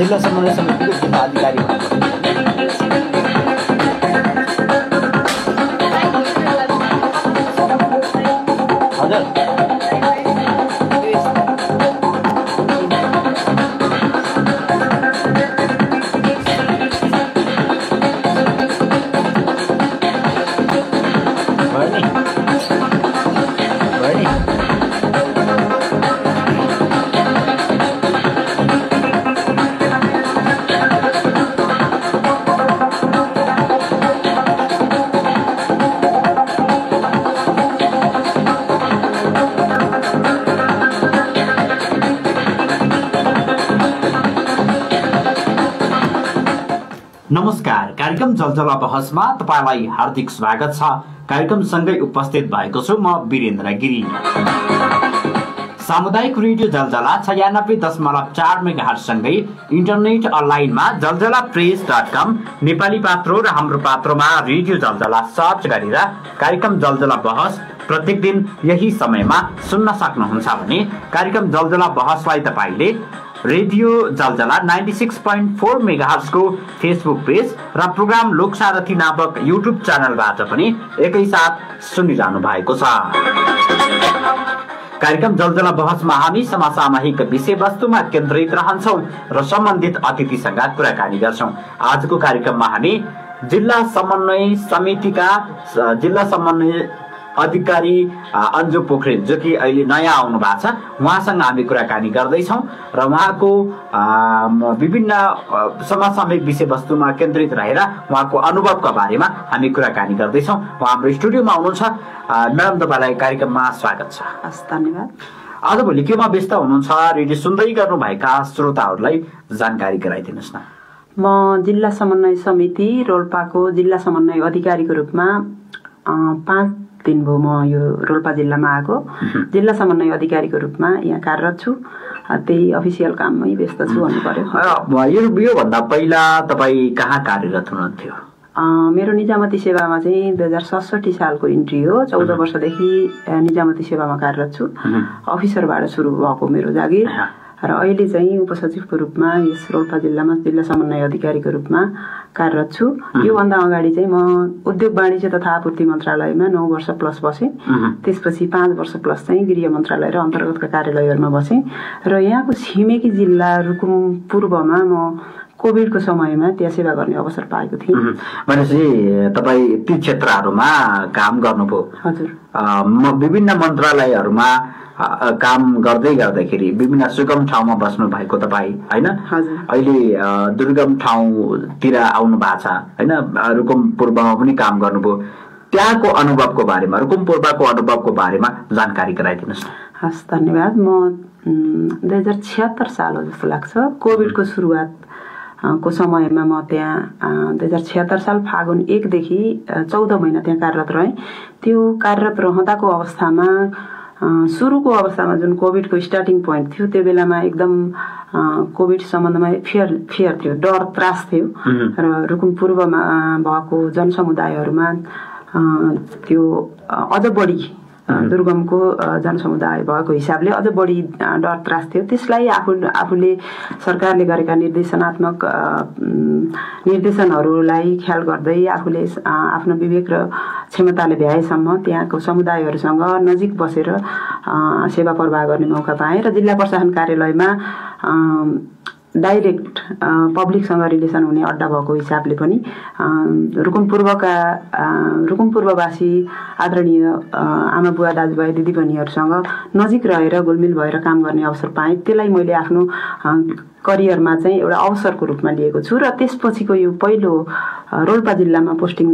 जिल्ला समन्वय समितिको जिल्ला अधिकारी हजुर नमस्कार। कार्यक्रम जलजला बहसमा तपाईलाई हार्दिक स्वागत छ। कार्यक्रमसँगै उपस्थित भएको छु म वीरेन्द्र गिरी। सामुदायिक रेडियो जलजला 96.4 मेगाहर्ज सँगै इन्टरनेट अनलाइनमा जलजलाप्रेस.com नेपाली पात्रो र हाम्रो पात्रोमा रेडियो जलजला सर्च गरेर कार्यक्रम जलजला बहस प्रत्येक दिन यही समयमा सुन्न सक्नुहुन्छ भने कार्यक्रम जलजला बहसलाई तपाईले रेडियो जलजला 96.4 मेगाहर्ज को फेसबुक पेज र प्रोग्राम लोकसारथी नामक युट्युब च्यानलबाट पनि एकैसाथ सुनिरहनु भएको छ। कार्यक्रम जलजला बहसमा हामी समसामयिक विषयवस्तुमा केन्द्रित रहन्छौं र सम्बन्धित अतिथिसँग कुराकानी गर्छौं। आजको कार्यक्रममा हामी जिल्ला समन्वय समितिका जिल्ला समन्वय अधिकारी अन्जु पोखरेल जो कि अहिले नयाँ आउनु भएको छ, उहाँसँग हामी कुराकानी गर्दैछौँ र उहाँको विभिन्न समसामयिक विषयवस्तुमा केन्द्रित रहेर उहाँको अनुभवका बारेमा हामी कुराकानी गर्दैछौँ। उहाँ हाम्रो स्टुडियोमा हुनुहुन्छ। म्याडम, तपाईँलाई कार्यक्रममा स्वागत छ। हस्, धन्यवाद। आजभोलि केमा व्यस्त हुनुहुन्छ? रेडियो सुन्दै गर्नुभएका श्रोताहरूलाई जानकारी गराइदिनुहोस् न। म जिल्ला समन्वय समिति रोल्पाको जिल्ला समन्वय अधिकारीको रूपमा 5 दिन भयो म यो रोल्पा जिल्लामा आएको। जिल्ला समन्वय अधिकारीको रूपमा यहाँ कार्यरत छु। त्यही अफिसियल काममै व्यस्त छु भन्नु पर्यो। यो भन्दा पहिला तपाईँ कहाँ कार्यरत हुनुहुन्थ्यो? मेरो निजामती सेवामा चाहिँ 2067 सालको इन्ट्री हो। 14 वर्षदेखि निजामती सेवामा कार्यरत छु। अफिसरबाट सुरु भएको मेरो जागिर र अहिले चाहिँ उपसचिवको रूपमा यस रोल्पा जिल्लामा जिल्ला समन्वय अधिकारीको रूपमा कार्यरत छु। योभन्दा अगाडि चाहिँ म उद्योग वाणिज्य तथा आपूर्ति मन्त्रालयमा 9 वर्ष प्लस बसेँ। त्यसपछि 5 वर्ष प्लस चाहिँ गृह मन्त्रालय र अन्तर्गतका कार्यालयहरूमा बसेँ र यहाँको छिमेकी जिल्ला रुकुम पूर्वमा म कोभिडको समयमा त्यहाँ सेवा गर्ने अवसर पाएको थिएँ। भनेपछि तपाईँ ती क्षेत्रहरूमा काम गर्नुभयो? हजुर। विभिन्न मन्त्रालयहरूमा काम गर्दाखेरि विभिन्न सुगम ठाउँमा बस्नु भएको तपाईँ हैन? अहिले दुर्गम ठाउँतिर आउनु भएको छ हैन? रुकुम पूर्वमा पनि काम गर्नुभयो। त्यहाँको अनुभवको बारेमा, रुकुम पूर्वको अनुभवको बारेमा जानकारी गराइदिनुहोस् न। हस्, धन्यवाद। म 2076 साल हो जस्तो लाग्छ, कोभिडको सुरुवात को समयमा म त्यहाँ 2076 साल फागुन 1 देखि 14 महिना त्यहाँ कार्यरत रहेँ। त्यो कार्यरत रहँदाको अवस्थामा सुरुको अवस्थामा जुन कोभिडको स्टार्टिङ पोइन्ट थियो त्यो बेलामा एकदम कोभिड सम्बन्धमा फियर थियो, डर त्रास थियो र रुकुम पूर्वमा भएको जनसमुदायहरूमा त्यो अझ बढी दुर्गमको जनसमुदाय भएको हिसाबले अझ बढी डर त्रास थियो। त्यसलाई आफूले सरकारले गरेका निर्देशनहरूलाई ख्याल गर्दै आफूले आफ्नो विवेक र क्षमताले भ्याएसम्म त्यहाँको समुदायहरूसँग नजिक बसेर सेवा प्रवाह गर्ने मौका पाएँ र जिल्ला प्रशासन कार्यालयमा डाइरेक्ट पब्लिकसँग रिलेसन हुने अड्डा भएको हिसाबले पनि रुकुम पूर्ववासी आदरणीय आमा बुवा दाजुभाइ दिदीबहिनीहरूसँग नजिक रहेर घुलमिल भएर काम गर्ने अवसर पाएँ। त्यसलाई मैले आफ्नो करियरमा चाहिँ एउटा अवसरको रूपमा लिएको छु र त्यसपछिको यो पहिलो रोल्पा जिल्लामा पोस्टिङ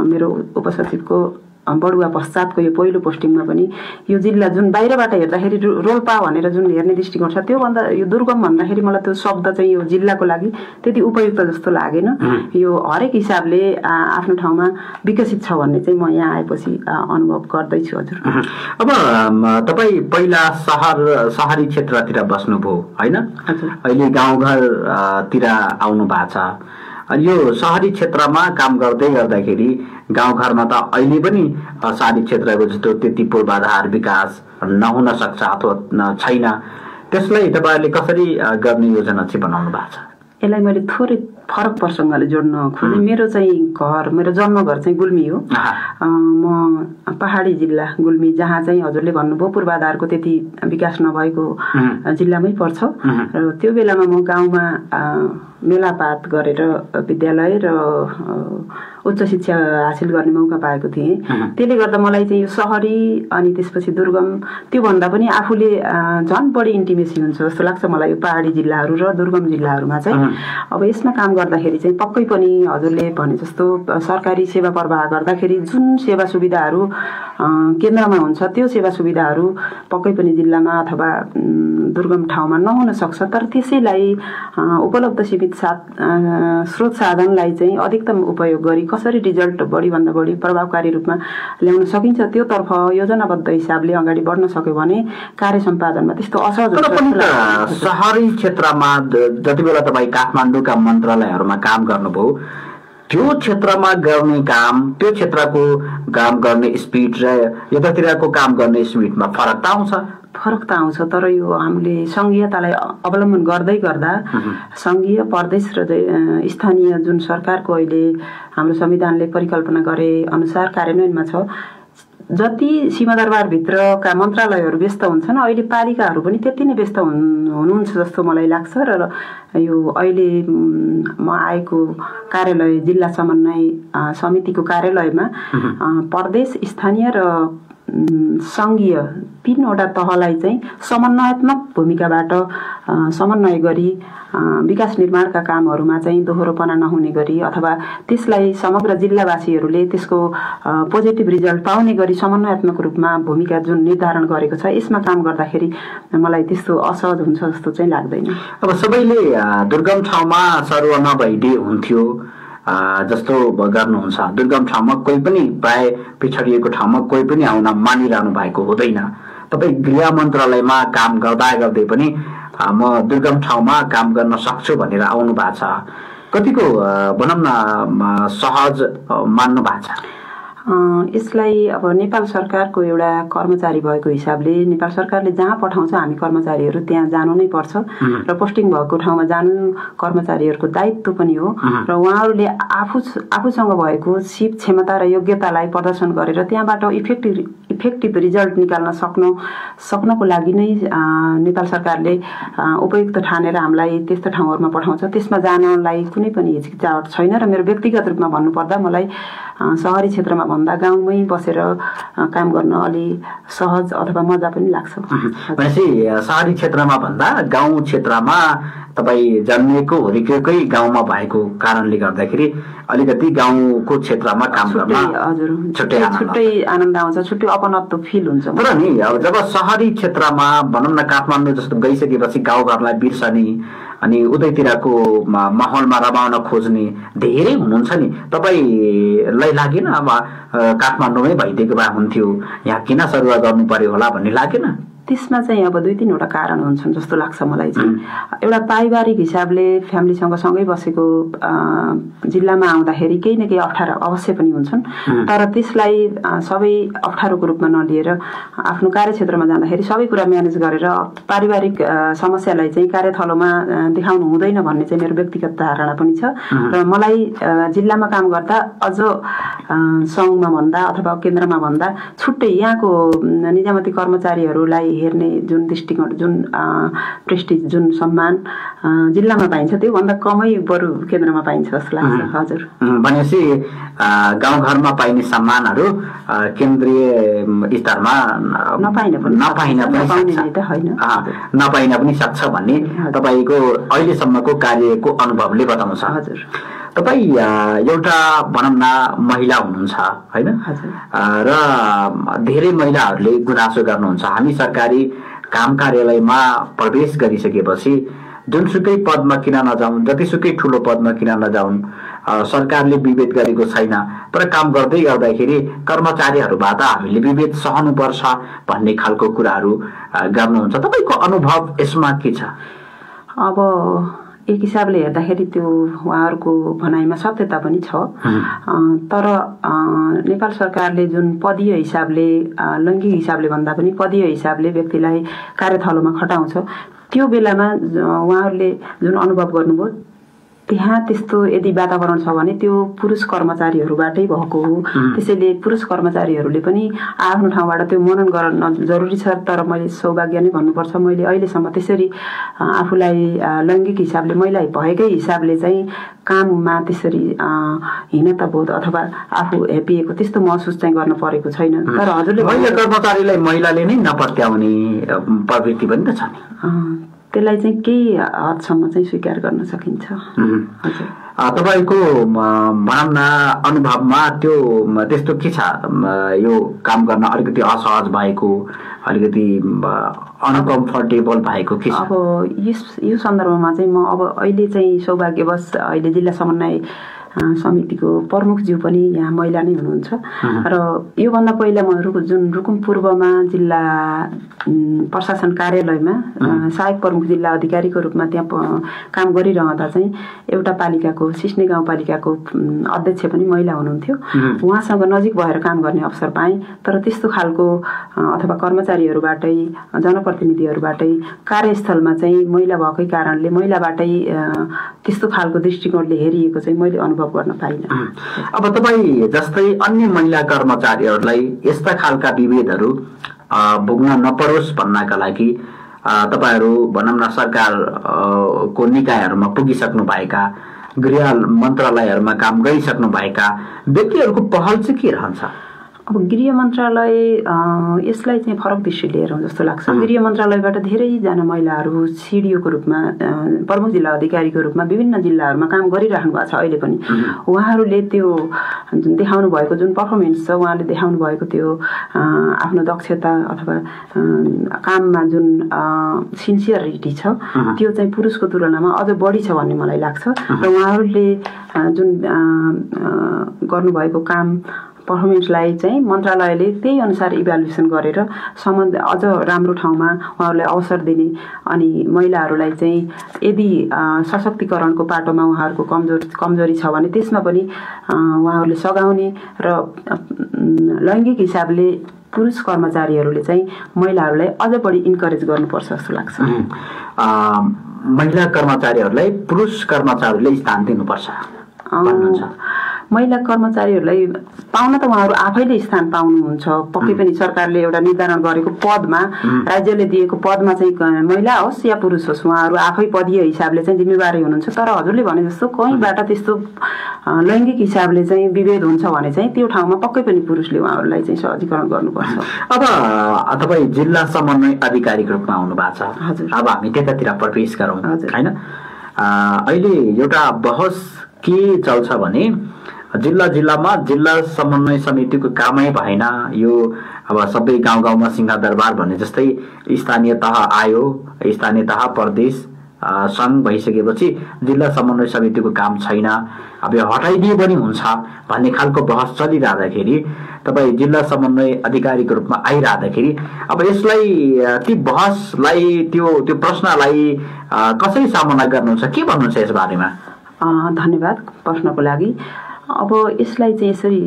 मेरो उपसचिवको बढुवा पश्चातको यो पहिलो पोस्टिङमा पनि यो जिल्ला जुन बाहिरबाट हेर्दाखेरि रोल्पा भनेर जुन हेर्ने दृष्टिकोण छ त्योभन्दा यो दुर्गम भन्दाखेरि मलाई त्यो शब्द चाहिँ यो जिल्लाको लागि त्यति उपयुक्त जस्तो लागेन। यो हरेक हिसाबले आफ्नो ठाउँमा विकसित छ भन्ने चाहिँ म यहाँ आएपछि अनुभव गर्दैछु। हजुर, अब तपाईँ पहिला शहरी क्षेत्रतिर बस्नुभयो हैन? अहिले गाउँघरतिर आउनु भएको छ। यो शहरी क्षेत्रमा काम गर्दाखेरि गाउँघरमा त अहिले पनि शहरी क्षेत्रको जस्तो त्यति पूर्वाधार विकास नहुन सक्छ अथवा छैन, त्यसलाई तपाईहरुले कसरी गर्ने योजना चाहिँ बनाउनु भएको छ? यसलाई मैले थोरै फरक प्रसङ्गले जोड्न खोजेँ। मेरो चाहिँ घर, मेरो जन्मघर चाहिँ गुल्मी हो। म पहाडी जिल्ला गुल्मी, जहाँ चाहिँ हजुरले भन्नुभयो पूर्वाधारको त्यति विकास नभएको जिल्लामै पर्छ। र त्यो बेलामा म गाउँमा मेलापात गरेर विद्यालय र उच्च शिक्षा हासिल गर्ने मौका पाएको थिएँ। त्यसले गर्दा मलाई चाहिँ यो सहरी अनि त्यसपछि दुर्गम, त्योभन्दा पनि आफूले झन् बढी इन्टिमेसी हुन्छ जस्तो लाग्छ मलाई यो पहाडी जिल्लाहरू र दुर्गम जिल्लाहरूमा चाहिँ। अब यसमा काम गर्दाखेरि चाहिँ पक्कै पनि हजुरले भने जस्तो सरकारी सेवा प्रवाह गर्दाखेरि जुन सेवा सुविधाहरू केन्द्रमा हुन्छ त्यो सेवा सुविधाहरू पक्कै पनि जिल्लामा अथवा दुर्गम ठाउँमा नहुन सक्छ। तर त्यसैलाई उपलब्ध सीमित स्रोत साधनलाई चाहिँ अधिकतम उपयोग गरी कसरी रिजल्ट बढीभन्दा बढी प्रभावकारी रूपमा ल्याउन सकिन्छ त्योतर्फ योजनाबद्ध हिसाबले अगाडि बढ्न सक्यो भने कार्य सम्पादनमा त्यस्तो असहज हुन्छ। सहरी क्षेत्रमा जति बेला तपाईँ काठमाडौँका मन्त्रालयहरूमा काम गर्नुभयो, त्यो क्षेत्रमा गर्ने काम, त्यो क्षेत्रको काम गर्ने स्पिड र यतातिरको काम गर्ने स्पिडमा फरक त आउँछ? फरक त आउँछ, तर यो हामीले सङ्घीयतालाई अवलम्बन गर्दै गर्दा सङ्घीय, प्रदेश र स्थानीय जुन सरकारको अहिले हाम्रो संविधानले परिकल्पना गरे अनुसार कार्यान्वयनमा छ, जति सिंहदरबारभित्रका मन्त्रालयहरू व्यस्त हुन्छन् अहिले पालिकाहरू पनि त्यति नै व्यस्त हुनुहुन्छ जस्तो मलाई लाग्छ। र यो अहिले म आएको कार्यालय जिल्ला समन्वय समितिको कार्यालयमा प्रदेश, स्थानीय र सङ्घीय तीनवटा तहलाई चाहिँ समन्वयात्मक भूमिकाबाट समन्वय गरी विकास निर्माणका कामहरूमा चाहिँ दोहोरोपना नहुने गरी अथवा त्यसलाई समग्र जिल्लावासीहरूले त्यसको पोजिटिभ रिजल्ट पाउने गरी समन्वयात्मक रूपमा भूमिका जुन निर्धारण गरेको छ, यसमा काम गर्दाखेरि मलाई त्यस्तो असहज हुन्छ जस्तो चाहिँ लाग्दैन। अब सबैले दुर्गम ठाउँमा सरुवा नभइदिए हुन्थ्यो जस्तो गर्नुहुन्छ। दुर्गम ठाउँमा कोही पनि, प्राय पिछडिएको ठाउँमा कोही पनि आउन मानिरहनु भएको हुँदैन। तपाईँ गृह मन्त्रालयमा काम गर्दा गर्दै पनि म दुर्गम ठाउँमा काम गर्न सक्छु भनेर आउनु भएको छ। कतिको भनौँ न सहज मान्नु भएको छ? यसलाई अब नेपाल सरकारको एउटा कर्मचारी भएको हिसाबले नेपाल सरकारले जहाँ पठाउँछ हामी कर्मचारीहरू त्यहाँ जानु नै पर्छ र पोस्टिङ भएको ठाउँमा जानु कर्मचारीहरूको दायित्व पनि हो। र उहाँहरूले आफूसँग भएको सिप क्षमता र योग्यतालाई प्रदर्शन गरेर त्यहाँबाट इफेक्टिभ रिजल्ट निकाल्न सक्नको लागि नै नेपाल सरकारले उपयुक्त ठानेर हामीलाई त्यस्तो ठाउँहरूमा पठाउँछ। त्यसमा जानलाई कुनै पनि हिचकिचाहट छैन। र मेरो व्यक्तिगत रूपमा भन्नुपर्दा मलाई सहरी क्षेत्रमा भन्दा गाउँमै बसेर काम गर्न अलि सहज अथवा मजा पनि लाग्छ। भनेपछि सहरी क्षेत्रमा भन्दा गाउँ क्षेत्रमा तपाईँ जन्मिएको हुर्किएकै गाउँमा भएको कारणले गर्दाखेरि अलिकति गाउँको क्षेत्रमा काम गर्न हजुर छुट्टै आनन्द आउँछ, छुट्टै अपनत्व फिल हुन्छ। तर नि अब जब सहरी क्षेत्रमा भनौँ न काठमाडौँ जस्तो गइसकेपछि गाउँघरलाई बिर्सने अनि उतैतिरको माहौलमा रमाउन खोज्ने धेरै हुनुहुन्छ नि। तपाईँलाई लागेन अब काठमाडौँमै भइदिएको भए हुन्थ्यो, यहाँ किन सरुवा गर्नु पर्यो होला भन्ने लागेन? त्यसमा चाहिँ अब 2-3वटा कारण हुन्छन् जस्तो लाग्छ मलाई चाहिँ। एउटा पारिवारिक हिसाबले फ्यामिलीसँग सँगै बसेको जिल्लामा आउँदाखेरि केही न केही अप्ठ्यारो अवश्य पनि हुन्छन्। तर त्यसलाई सबै अप्ठ्यारोको रूपमा नलिएर आफ्नो कार्यक्षेत्रमा जाँदाखेरि सबै कुरा म्यानेज गरेर पारिवारिक समस्यालाई चाहिँ कार्यथलोमा देखाउनु हुँदैन भन्ने चाहिँ मेरो व्यक्तिगत धारणा पनि छ। र मलाई जिल्लामा काम गर्दा अझ सङ्घमा भन्दा अथवा केन्द्रमा भन्दा छुट्टै यहाँको निजामती कर्मचारीहरूलाई हेर्ने जुन दृष्टिकोण, जुन प्रेस्टिज, जुन सम्मान जिल्लामा पाइन्छ त्योभन्दा कमै बरु केन्द्रमा पाइन्छ जस्तो लाग्छ। हजुर, भनेपछि गाउँघरमा पाइने सम्मानहरू केन्द्रीय स्तरमा नपाइन पनि सक्छ भन्ने तपाईँको अहिलेसम्मको कार्यको अनुभवले बताउँछ। हजुर, तपाईँ एउटा भनौँ न महिला हुनुहुन्छ होइन, र धेरै महिलाहरूले गुनासो गर्नुहुन्छ हामी सरकारी काम कार्यालयमा प्रवेश गरिसकेपछि जुनसुकै पदमा किन नजाउँ, जतिसुकै ठुलो पदमा किन नजाउँ, सरकारले विभेद गरेको छैन। तर काम गर्दै गर्दाखेरि कर्मचारीहरूबाट हामीले विभेद सहनुपर्छ भन्ने खालको कुराहरू गर्नुहुन्छ। तपाईँको अनुभव यसमा के छ? अब एक हिसाबले हेर्दाखेरि त्यो उहाँहरूको भनाइमा सत्यता पनि छ। तर नेपाल सरकारले जुन पदीय हिसाबले, लैङ्गिक हिसाबले भन्दा पनि पदीय हिसाबले व्यक्तिलाई कार्यथलोमा खटाउँछ, त्यो बेलामा उहाँहरूले जुन अनुभव गर्नुभयो त्यहाँ त्यस्तो यदि वातावरण छ भने त्यो पुरुष कर्मचारीहरूबाटै भएको हो। त्यसैले पुरुष कर्मचारीहरूले पनि आफ्नो ठाउँबाट त्यो मनन गर्न जरुरी छ। तर मैले सौभाग्य नै भन्नुपर्छ, मैले अहिलेसम्म त्यसरी आफूलाई लैङ्गिक हिसाबले महिला भएकै हिसाबले चाहिँ काममा त्यसरी हीनता बोध अथवा आफू हेपिएको त्यस्तो महसुस चाहिँ गर्न परेको छैन। तर हजुरले महिला कर्मचारीलाई महिलाले नै नपत्याउने प्रवृत्ति पनि त छ नि, त्यसलाई चाहिँ केही हदसम्म चाहिँ स्वीकार गर्न सकिन्छ। हजुर, तपाईँको भनौँ न अनुभवमा त्यो त्यस्तो के छ, यो काम गर्न अलिकति असहज भएको, अलिकति अनकम्फर्टेबल भएको के छ? अब यो सन्दर्भमा चाहिँ म अब अहिले चाहिँ सौभाग्यवश अहिले जिल्ला समन्वय समितिको प्रमुखज्यू पनि यहाँ महिला नै हुनुहुन्छ र योभन्दा पहिला म जुन रुकुम पूर्वमा जिल्ला प्रशासन कार्यालयमा सहायक प्रमुख जिल्ला अधिकारीको रूपमा त्यहाँ काम गरिरहँदा चाहिँ एउटा पालिकाको सिस्ने गाउँपालिकाको अध्यक्ष पनि महिला हुनुहुन्थ्यो। उहाँसँग नजिक भएर काम गर्ने अवसर पाएँ। तर त्यस्तो खालको अथवा कर्मचारीहरूबाटै जनप्रतिनिधिहरूबाटै कार्यस्थलमा चाहिँ महिला भएकै कारणले महिलाबाटै त्यस्तो खालको दृष्टिकोणले हेरिएको चाहिँ मैले अनुभव गर्न पाइनँ। अब तपाईँ जस्तै अन्य महिला कर्मचारीहरूलाई यस्ता खालका विभेदहरू भोग्न नपरोस् भन्नका लागि तपाईँहरू भनौँ न सरकारको निकायहरूमा पुगिसक्नु भएका, गृह मन्त्रालयहरूमा काम गरिसक्नु भएका व्यक्तिहरूको पहल चाहिँ के रहन्छ? अब गृह मन्त्रालय यसलाई चाहिँ फरक दृष्टिले हेरौँ जस्तो लाग्छ। गृह मन्त्रालयबाट धेरैजना महिलाहरू सिडिओको रूपमा प्रमुख जिल्ला अधिकारीको रूपमा विभिन्न जिल्लाहरूमा काम गरिराख्नु भएको छ। अहिले पनि उहाँहरूले त्यो जुन देखाउनु भएको जुन पर्फर्मेन्स छ, उहाँले देखाउनु भएको त्यो आफ्नो दक्षता अथवा काममा जुन सिन्सियरिटी छ त्यो चाहिँ पुरुषको तुलनामा अझ बढी छ भन्ने मलाई लाग्छ। र उहाँहरूले जुन गर्नुभएको काम पर्फर्मेन्सलाई चाहिँ मन्त्रालयले त्यही अनुसार इभ्यालुएसन गरेर सम्बन्ध अझ राम्रो ठाउँमा उहाँहरूलाई अवसर दिने अनि महिलाहरूलाई चाहिँ यदि सशक्तिकरणको पाटोमा उहाँहरूको कमजोरी छ भने त्यसमा पनि उहाँहरूले सघाउने र लैङ्गिक हिसाबले पुरुष कर्मचारीहरूले चाहिँ महिलाहरूलाई अझ बढी इन्करेज गर्नुपर्छ जस्तो लाग्छ। महिला कर्मचारीहरूलाई पुरुष कर्मचारीहरूले स्थान दिनुपर्छ भन्नुहुन्छ? महिला कर्मचारीहरूलाई पाउन त उहाँहरू आफैले स्थान पाउनुहुन्छ। पक्कै पनि सरकारले एउटा निर्धारण गरेको पदमा, राज्यले दिएको पदमा चाहिँ महिला होस् या पुरुष होस् उहाँहरू आफै पदीय हिसाबले चाहिँ जिम्मेवारी हुनुहुन्छ। तर हजुरले भने जस्तो कहीँबाट त्यस्तो लैङ्गिक हिसाबले चाहिँ विभेद हुन्छ भने चाहिँ त्यो ठाउँमा पक्कै पनि पुरुषले उहाँहरूलाई चाहिँ सहजीकरण गर्नुपर्छ। अब तपाईँ जिल्ला समन्वय अधिकारीको रूपमा आउनु भएको छ। हजुर, अब हामी त्यतातिर प्रवेश गरौँ होइन। अहिले एउटा बहस के चल्छ भने जिल्लामा जिल्ला समन्वय समितिको कामै भएन, यो अब सबै गाउँ गाउँमा सिंहदरबार भन्ने जस्तै स्थानीय तह आयो, स्थानीय तह प्रदेश सङ्घ भइसकेपछि जिल्ला समन्वय समितिको काम छैन, अब यो हटाइदिए पनि हुन्छ भन्ने खालको बहस चलिरहँदाखेरि तपाईँ जिल्ला समन्वय अधिकारीको रूपमा आइरहँदाखेरि अब यसलाई ती बहसलाई त्यो प्रश्नलाई कसरी सामना गर्नुहुन्छ, के भन्नुहुन्छ यस बारेमा? धन्यवाद प्रश्नको लागि। अब यसलाई चाहिँ यसरी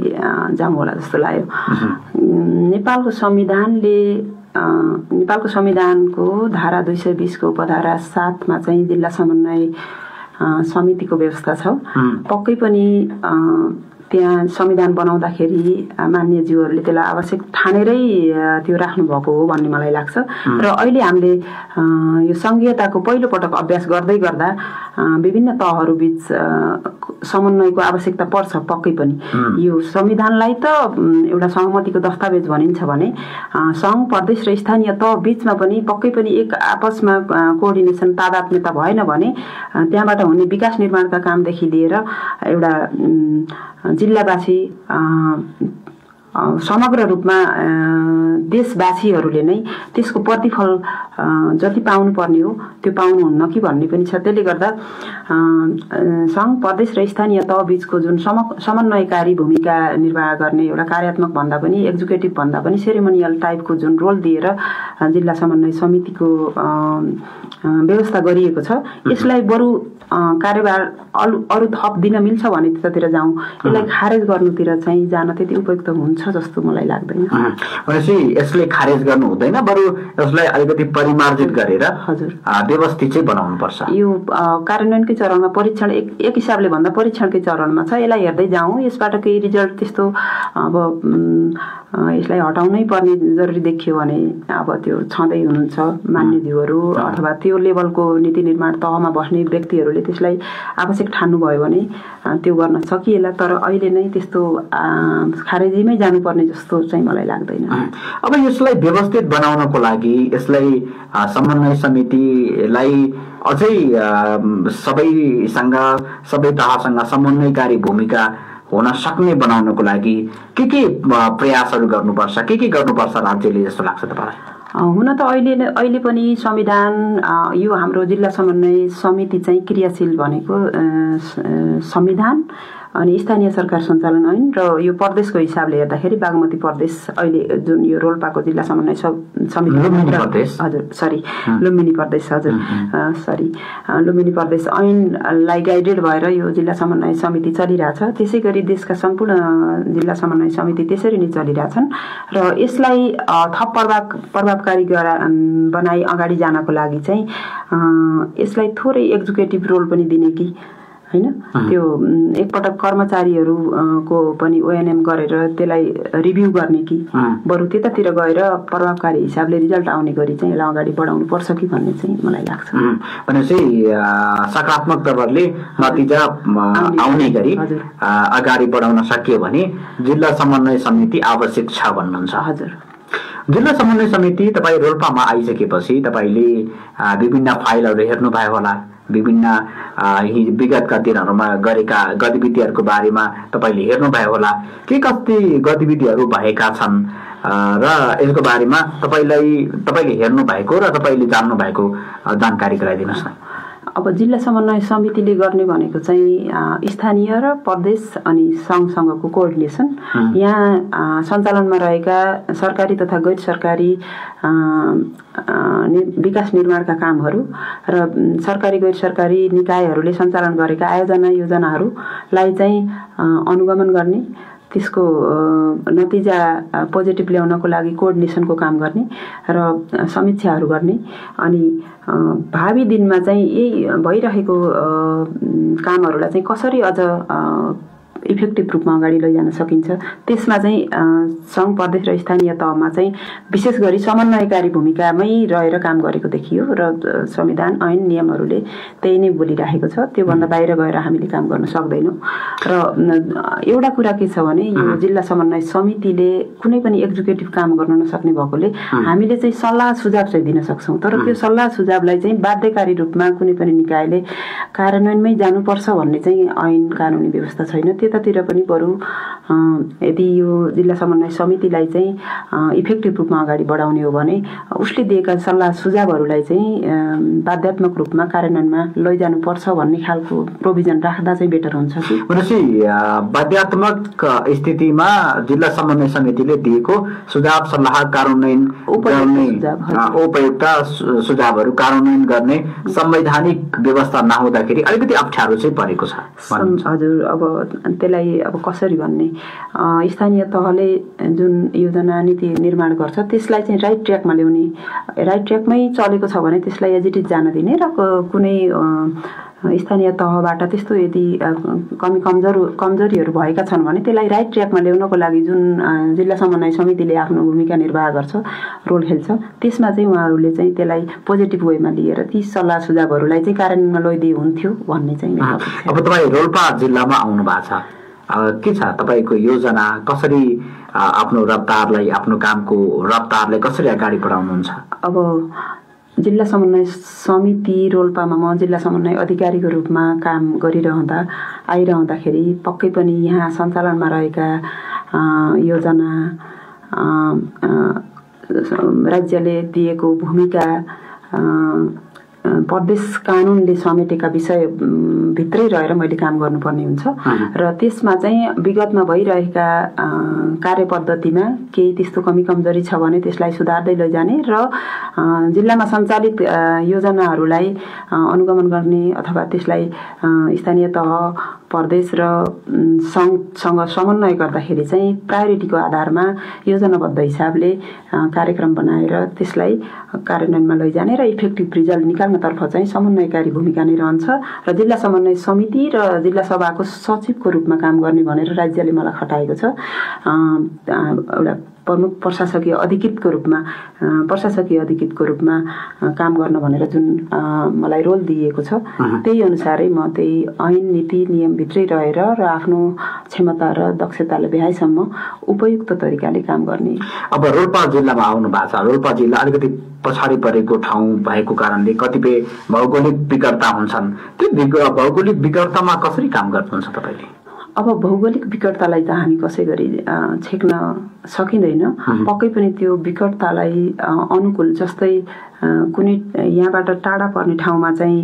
जाउँ होला जस्तो लाग्यो। नेपालको संविधानको धारा 220 को उपधारा 7 मा चाहिँ जिल्ला समन्वय समितिको व्यवस्था छ। पक्कै पनि त्यहाँ संविधान बनाउँदाखेरि मान्यज्यूहरूले त्यसलाई आवश्यक ठानेरै त्यो राख्नु भएको हो भन्ने मलाई लाग्छ। र अहिले हामीले यो संघीयताको पहिलो पटक अभ्यास गर्दै गर्दा विभिन्न तहहरू बीच समन्वयको आवश्यकता पर्छ। पक्कै पनि यो संविधानलाई त एउटा सहमतिको दस्तावेज भनिन्छ भने सङ्घ प्रदेश र स्थानीय तह बीचमा पनि पक्कै पनि एक आपसमा कोअर्डिनेसन तादात्म्यता भएन भने त्यहाँबाट हुने विकास निर्माणका कामदेखि लिएर एउटा जिल्लावासी समग्र रूपमा देशवासीहरूले नै त्यसको प्रतिफल जति पाउनुपर्ने हो त्यो पाउनुहुन्न कि भन्ने पनि छ। त्यसले गर्दा सङ्घ प्रदेश र स्थानीय तह बीचको जुन समन्वयकारी भूमिका निर्वाह गर्ने एउटा कार्यात्मक भन्दा पनि एक्जिक्युटिभ भन्दा पनि सेरेमोनियल टाइपको जुन रोल दिएर जिल्ला समन्वय समितिको व्यवस्था गरिएको छ, यसलाई बरु कार्यभार अरू थप दिन मिल्छ भने त्यतातिर जाउँ, यसलाई खारेज गर्नुतिर चाहिँ जान त्यति उपयुक्त हुन्छ जस्तो मलाई लाग्दैन। भनेपछि यसले खारेज गर्नु हुँदैन, बरु यसलाई अलिकति परिमार्जित गरेर हजुर व्यवस्थित चाहिँ बनाउनु पर्छ। यो कार्यान्वयनकै चरणमा परीक्षण एक हिसाबले भन्दा परीक्षणकै चरणमा छ। यसलाई हेर्दै जाउँ, यसबाट केही रिजल्ट त्यस्तो अब यसलाई हटाउनै पर्ने जरुरी देखियो भने अब त्यो छँदै हुनुहुन्छ मान्यज्यूहरू अथवा त्यो लेभलको नीति निर्माण तहमा बस्ने व्यक्तिहरूले त्यसलाई आवश्यक ठान्नुभयो भने त्यो गर्न सकिएला। तर अहिले नै त्यस्तो खारेजीमै जानुपर्ने जस्तो चाहिँ मलाई लाग्दैन। अब यसलाई व्यवस्थित बनाउनको लागि यसलाई समन्वय समितिलाई अझै सबैसँग सबै तहसँग समन्वयकारी भूमिका हुन सक्ने बनाउनको लागि के प्रयासहरू गर्नुपर्छ, के गर्नुपर्छ राज्यले जस्तो लाग्छ तपाईँलाई? हुन त अहिले पनि संविधान यो हाम्रो जिल्ला समन्वय समिति चाहिँ क्रियाशील भनेको संविधान अनि स्थानीय सरकार सञ्चालन ऐन र यो प्रदेशको हिसाबले हेर्दाखेरि बागमती प्रदेश अहिले जुन यो रोल्पाको जिल्ला समन्वय समिति लुम्बिनी प्रदेश लुम्बिनी प्रदेश ऐनलाई गाइडेड भएर यो जिल्ला समन्वय समिति चलिरहेछ। त्यसै गरी देशका सम्पूर्ण जिल्ला समन्वय समिति त्यसरी नै चलिरहेछन् र यसलाई थप प्रभावकारी बनाई अगाडि जानको लागि चाहिँ यसलाई थोरै एक्जिक्युटिभ रोल पनि दिने कि हैन, त्यो एकपटक कर्मचारीहरूको पनि ओएनएम गरेर त्यसलाई रिभ्यू गर्ने कि बरु त्यतातिर गएर प्रभावकारी हिसाबले रिजल्ट आउने गरी चाहिँ यसलाई अगाडि बढाउनु पर्छ कि भन्ने चाहिँ मलाई लाग्छ। भनेपछि सकारात्मक तवरले नतिजा आउने गरी अगाडि बढाउन सकियो भने जिल्ला समन्वय समिति आवश्यक छ भन्नुहुन्छ। हजुर, जिल्ला समन्वय समिति तपाईँ रोल्पामा आइसकेपछि तपाईँले विभिन्न फाइलहरू हेर्नुभयो होला, विभिन्न विगतका दिनहरूमा गरेका गतिविधिहरूको बारेमा तपाईँले हेर्नुभयो होला, के कति गतिविधिहरू भएका छन् र यसको बारेमा तपाईँले हेर्नु भएको र तपाईँले जान्नु भएको जानकारी गराइदिनुहोस् न। अब जिल्ला समन्वय समितिले गर्ने भनेको चाहिँ स्थानीय र प्रदेश अनि सङ्घसँगको कोअर्डिनेसन, यहाँ सञ्चालनमा रहेका सरकारी तथा गैर सरकारी विकास निर्माणका कामहरू र सरकारी गैर सरकारी निकायहरूले सञ्चालन गरेका आयोजना योजनाहरूलाई चाहिँ अनुगमन गर्ने, त्यसको नतिजा पोजिटिभ ल्याउनको लागि कोअर्डिनेसनको काम गर्ने र समीक्षाहरू गर्ने अनि भावी दिनमा चाहिँ यही भइरहेको कामहरूलाई चाहिँ कसरी अझ इफेक्टिभ रूपमा अगाडि लैजान सकिन्छ त्यसमा चाहिँ सङ्घ प्रदेश र स्थानीय तहमा चाहिँ विशेष गरी समन्वयकारी भूमिकामै रहेर काम गरेको देखियो र संविधान ऐन नियमहरूले त्यही नै बोलिरहेको छ। त्योभन्दा बाहिर गएर हामीले काम गर्न सक्दैनौँ र एउटा कुरा के छ भने यो जिल्ला समन्वय समितिले कुनै पनि एक्जिक्युटिभ काम गर्न नसक्ने भएकोले हामीले चाहिँ सल्लाह सुझाव चाहिँ दिन सक्छौँ, तर त्यो सल्लाह सुझावलाई चाहिँ बाध्यकारी रूपमा कुनै पनि निकायले कार्यान्वयनमै जानुपर्छ भन्ने चाहिँ ऐन कानुनी व्यवस्था छैन। त्यतातिर पनि बरु यदि यो जिल्ला समन्वय समितिलाई चाहिँ इफेक्टिभ रूपमा अगाडि बढाउने हो भने उसले दिएका सल्लाह सुझावहरूलाई चाहिँ बाध्यात्मक रूपमा कार्यान्वयनमा लैजानुपर्छ भन्ने खालको प्रोभिजन राख्दा चाहिँ बेटर हुन्छ कि। भनेपछि बाध्यात्मक स्थितिमा जिल्ला समन्वय समितिले दिएको सुझाव सल्लाह कार्यान्वयन उपयुक्त सुझावहरू कार्यान्वयन गर्ने संवैधानिक व्यवस्था नहुँदाखेरि अलिकति अप्ठ्यारो चाहिँ परेको छ। हजुर, अब त्यसलाई अब कसरी भन्ने, स्थानीय तहले जुन योजना नीति निर्माण गर्छ त्यसलाई चाहिँ राइट ट्र्याकमा ल्याउने, राइट ट्र्याकमै चलेको छ भने त्यसलाई एज इट इज जान दिने र कुनै स्थानीय तहबाट त्यस्तो यदि कमजोरीहरू भएका छन् भने त्यसलाई राइट ट्र्याकमा ल्याउनको लागि जुन जिल्ला समन्वय समितिले आफ्नो भूमिका निर्वाह गर्छ, रोल खेल्छ, त्यसमा चाहिँ उहाँहरूले चाहिँ त्यसलाई पोजिटिभ वेमा लिएर ती सल्लाह सुझावहरूलाई चाहिँ कार्यान्वयनमा लैदिए हुन्थ्यो भन्ने चाहिँ। अब तपाईँ रोल्पा जिल्लामा आउनु भएको छ, के छ तपाईँको योजना, कसरी आफ्नो रफ्तारलाई, आफ्नो कामको रफ्तारलाई कसरी अगाडि बढाउनुहुन्छ? अब जिल्ला समन्वय समिति रोल्पामा म जिल्ला समन्वय अधिकारीको रूपमा काम आइरहँदाखेरि पक्कै पनि यहाँ सञ्चालनमा रहेका योजना, राज्यले दिएको भूमिका, प्रदेश कानुनले समेटेका विषय भित्रै रहेर मैले काम गर्नुपर्ने हुन्छ र त्यसमा चाहिँ विगतमा भइरहेका कार्यपद्धतिमा केही त्यस्तो कमी कमजोरी छ भने त्यसलाई सुधार्दै लैजाने र जिल्लामा सञ्चालित योजनाहरूलाई अनुगमन गर्ने अथवा त्यसलाई स्थानीय तह प्रदेश र सङ्घसँग समन्वय गर्दाखेरि चाहिँ प्रायोरिटीको आधारमा योजनाबद्ध हिसाबले कार्यक्रम बनाएर त्यसलाई कार्यान्वयनमा लैजाने र इफेक्टिभ रिजल्ट निकाल्नतर्फ चाहिँ समन्वयकारी भूमिका नै रहन्छ र जिल्ला समन्वय समिति र जिल्ला सभाको सचिवको रूपमा काम गर्ने भनेर राज्यले मलाई खटाएको छ। एउटा प्रमुख प्रशासकीय अधिकृतको रूपमा काम गर्न भनेर जुन मलाई रोल दिएको छ त्यही अनुसारै म त्यही ऐन नीति नियमभित्रै रहेर र आफ्नो क्षमता र दक्षताले भ्याएसम्म उपयुक्त तरिकाले काम गर्ने। अब रोल्पा जिल्लामा आउनु भएको छ। रोल्पा जिल्ला अलिकति पछाडि परेको ठाउँ भएको कारणले कतिपय भौगोलिक विकटता हुन्छन्। त्यो भौगोलिक विकटतामा कसरी काम गर्नुहुन्छ तपाईँले? अब भौगोलिक विकटतालाई त हामी कसै गरी छेक्न सकिँदैन। पक्कै पनि त्यो विकटतालाई अनुकूल, जस्तै कुनै यहाँबाट टाढा पर्ने ठाउँमा चाहिँ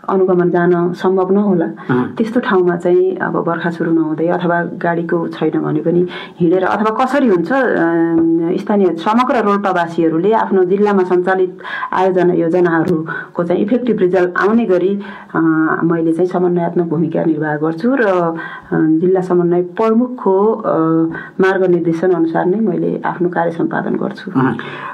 अनुगमन जान सम्भव नहोला, त्यस्तो ठाउँमा चाहिँ अब बर्खा सुरु नहुँदै अथवा गाडीको छैन भने पनि हिँडेर अथवा कसरी हुन्छ स्थानीय समग्र रोल्पावासीहरूले आफ्नो जिल्लामा सञ्चालित आयोजना योजनाहरूको चाहिँ इफेक्टिभ रिजल्ट आउने गरी मैले चाहिँ समन्वयात्मक भूमिका निर्वाह गर्छु र जिल्ला समन्वय प्रमुखको मार्गनिर्देशन अनुसार नै मैले आफ्नो कार्य सम्पादन गर्छु।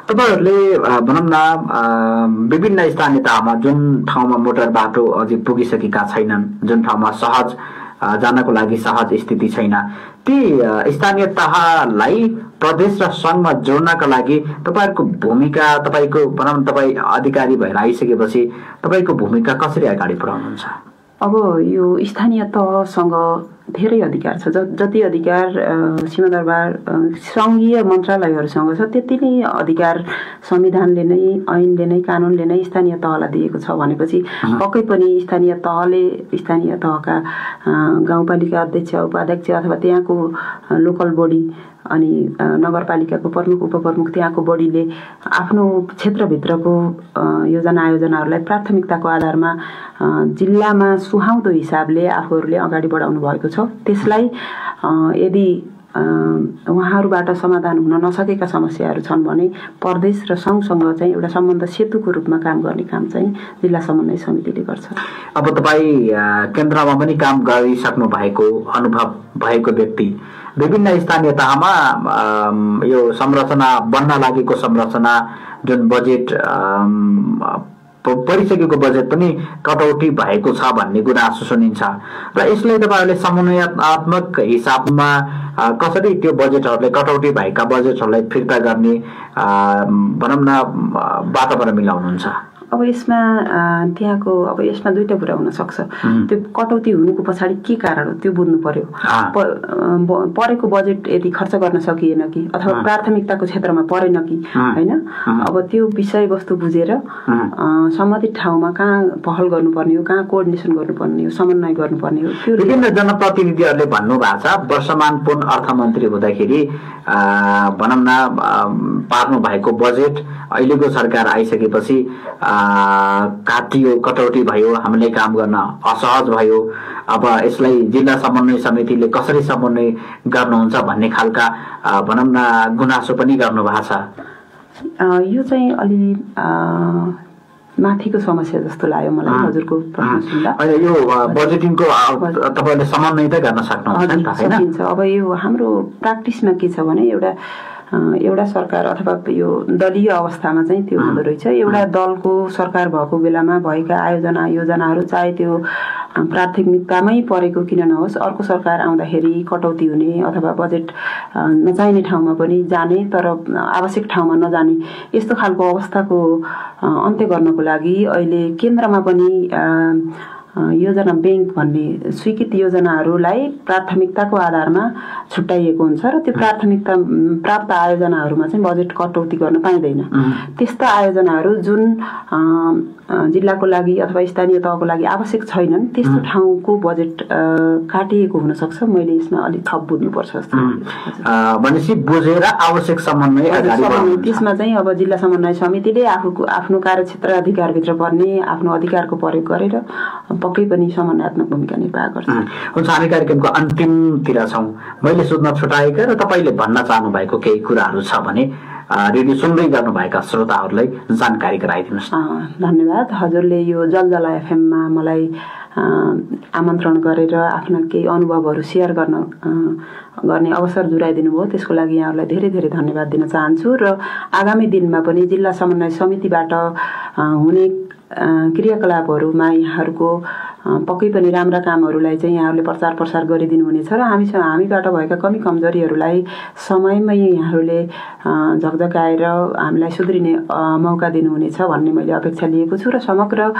तपाईहरूले भनौँ न विभिन्न स्थानीय तहमा जुन ठाउँमा मोटर बाटो अझै पुगिसकेका छैनन्, जुन ठाउँमा सहज जानको लागि सहज स्थिति छैन, ती स्थानीय तहलाई प्रदेश र सङ्घमा जोड्नका लागि तपाईँहरूको भूमिका, तपाईँको भनौँ तपाईँ अधिकारी भएर आइसकेपछि तपाईँको भूमिका कसरी अगाडि बढाउनुहुन्छ? अब यो स्थानीय तहसँग धेरै अधिकार छ। जति अधिकार सीमादरबार सङ्घीय मन्त्रालयहरूसँग छ त्यति नै अधिकार संविधानले नै, ऐनले नै, कानुनले नै स्थानीय तहलाई दिएको छ भनेपछि पक्कै पनि स्थानीय तहका गाउँपालिका अध्यक्ष, उपाध्यक्ष अथवा त्यहाँको लोकल बडी अनि नगरपालिकाको प्रमुख उपप्रमुख त्यहाँको बडीले आफ्नो क्षेत्रभित्रको योजना आयोजनाहरूलाई प्राथमिकताको आधारमा जिल्लामा सुहाउँदो हिसाबले आफूहरूले अगाडि बढाउनु भएको छ। त्यसलाई यदि उहाँहरूबाट समाधान हुन नसकेका समस्याहरू छन् भने प्रदेश र सङ्घसँग चाहिँ एउटा सम्बन्ध सेतुको रूपमा काम गर्ने काम चाहिँ जिल्ला समन्वय समितिले गर्छ। अब तपाईँ केन्द्रमा पनि काम गरिसक्नु भएको अनुभव भएको व्यक्ति, विभिन्न स्थानीय तहमा यो संरचना बन्न लागेको संरचना जुन बजेट परिसकेको बजेट पनि कटौती भएको छ भन्ने गुनासो सुनिन्छ र यसलाई तपाईँहरूले समन्वयात्मक हिसाबमा कसरी त्यो बजेटहरूलाई, कटौती भएका बजेटहरूलाई फिर्ता गर्ने भनौँ न वातावरण मिलाउनुहुन्छ? अब यसमा दुईटा कुरा हुन सक्छ। त्यो कटौती हुनुको पछाडि के कारण हो त्यो बुझ्नु पर्यो। परेको बजेट यदि खर्च गर्न सकिएन कि अथवा प्राथमिकताको क्षेत्रमा परेन कि होइन, अब त्यो विषयवस्तु बुझेर सम्बन्धित ठाउँमा कहाँ पहल गर्नुपर्ने हो, कहाँ कोअर्डिनेसन गर्नुपर्ने हो, समन्वय गर्नुपर्ने हो। त्यो विभिन्न जनप्रतिनिधिहरूले भन्नुभएको छ वर्षमान पुन अर्थमन्त्री हुँदाखेरि भनौँ न पार्नु भएको बजेट अहिलेको सरकार आइसकेपछि काटियो, कटौती भयो, हामीले काम गर्न असहज भयो। अब यसलाई जिल्ला समन्वय समितिले कसरी समन्वय गर्नुहुन्छ भन्ने खालका भनौँ न गुनासो पनि गर्नुभएको छ। यो चाहिँ अलि माथिको समस्या जस्तो लाग्यो मलाई हजुरको प्रश्न सुन्दा। यो बजेटिङको तपाईँले समन्वय त गर्न सक्नुहुन्छ? अब यो हाम्रो प्र्याक्टिसमा के छ भने एउटा सरकार अथवा यो दलीय अवस्थामा चाहिँ त्यो हुँदो रहेछ। एउटा दलको सरकार भएको बेलामा भएका आयोजना योजनाहरू चाहे त्यो प्राथमिकतामै परेको किन नहोस्, अर्को सरकार आउँदाखेरि कटौती हुने अथवा बजेट नचाहिने ठाउँमा पनि जाने तर आवश्यक ठाउँमा नजाने, यस्तो खालको अवस्थाको अन्त्य गर्नको लागि अहिले केन्द्रमा पनि योजना ब्याङ्क भन्ने स्वीकृत योजनाहरूलाई प्राथमिकताको आधारमा छुट्याइएको हुन्छ र त्यो प्राथमिकता प्राप्त आयोजनाहरूमा चाहिँ बजेट कटौती गर्न पाइँदैन। त्यस्ता आयोजनाहरू जुन जिल्लाको लागि अथवा स्थानीय तहको लागि आवश्यक छैनन् त्यस्तो ठाउँको बजेट काटिएको हुन सक्छ। मैले यसमा अलिक थप बुझ्नुपर्छ जस्तो भनेपछि बुझेर आवश्यक समन्वय त्यसमा चाहिँ अब जिल्ला समन्वय समितिले आफ्नो कार्यक्षेत्र अधिकारभित्र पर्ने आफ्नो अधिकारको प्रयोग गरेर पक्कै पनि समन्वयात्मक भूमिका निर्वाह गर्छ। हुन्छ, हामी कार्यक्रमको अन्तिमतिर छौँ। मैले सोध्न छुटाएका र तपाईँले भन्न चाहनु भएको केही कुराहरू छ भने रेडियो सुन्दै गर्नुभएका श्रोताहरूलाई जानकारी गराइदिनुहोस्। धन्यवाद। हजुरले यो जलजला एफएममा मलाई आमन्त्रण गरेर आफ्ना केही अनुभवहरू सेयर गर्ने अवसर जुराइदिनु भयो, त्यसको लागि यहाँहरूलाई धेरै धेरै धन्यवाद दिन चाहन्छु। र आगामी दिनमा पनि जिल्ला समन्वय समितिबाट हुने क्रियाकलापहरूमा यहाँहरूको पक्कै पनि राम्रा कामहरूलाई चाहिँ यहाँहरूले प्रचार प्रसार गरिदिनु हुनेछ र हामीबाट भएका कमी कमजोरीहरूलाई समयमै यहाँहरूले झकझकाएर हामीलाई सुध्रिने मौका दिनुहुनेछ भन्ने मैले अपेक्षा लिएको छु। र समग्र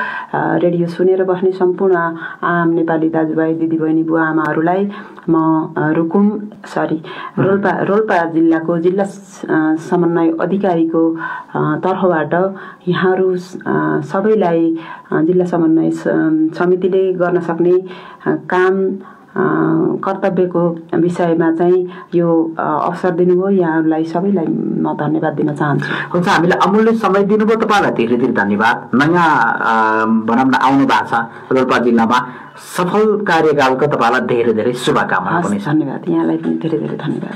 रेडियो सुनेर बस्ने सम्पूर्ण आम नेपाली दाजुभाइ दिदीबहिनी बुवा आमाहरूलाई म रोल्पा जिल्लाको जिल्ला समन्वय अधिकारीको तर्फबाट यहाँहरू सबैलाई जिल्ला समन्वय समितिले गर्न सक्ने काम कर्तव्यको विषयमा चाहिँ यो अवसर दिनुभयो। यहाँहरूलाई सबैलाई म धन्यवाद दिन चाहन्छु। हुन्छ, हामीलाई अमूल्य समय दिनुभयो, तपाईँलाई धेरै धेरै धन्यवाद। नयाँ भनौँ न आउनु भएको छ रोल्पा जिल्लामा, सफल कार्यकालको तपाईँलाई धेरै धेरै शुभकामना पनि छ। धन्यवाद, यहाँलाई पनि धेरै धेरै धन्यवाद।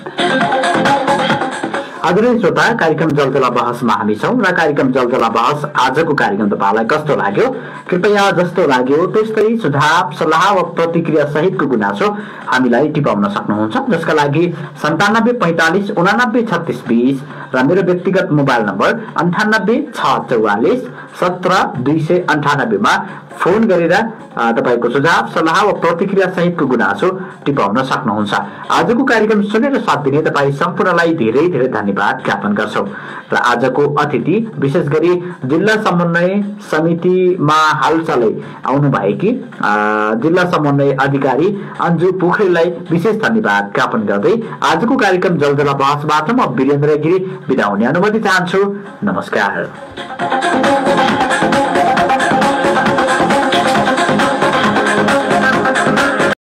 आदरणीय श्रोता, कार्यक्रम जलजला बहसमा हामी छौँ र कार्यक्रम जलजला बहस आजको कार्यक्रम तपाईँलाई कस्तो लाग्यो? कृपया जस्तो लाग्यो त्यस्तै सुझाव सल्लाह वा प्रतिक्रिया सहितको गुनासो हामीलाई टिपाउन सक्नुहुन्छ, जसका लागि 97 45 89 36 20 र मेरो व्यक्तिगत मोबाइल नम्बर 98 644 17 298 मा फोन गरेर तपाईँको सुझाव सल्लाह वा प्रतिक्रिया सहितको गुनासो टिपाउन सक्नुहुन्छ। आजको कार्यक्रम सुनेर साथ दिने तपाईँ सम्पूर्णलाई धेरै धेरै धन्यवाद ज्ञापन गर्छौँ। र आजको अतिथि विशेष गरी जिल्ला समन्वय समितिमा हालचालै आउनुभएकी जिल्ला समन्वय अधिकारी अन्जु पोखरेललाई विशेष धन्यवाद ज्ञापन गर्दै आजको कार्यक्रम जलजला बहसबाट म वीरेन्द्र गिरी बिदा हुने अनुमति चाहन्छु। नमस्कार।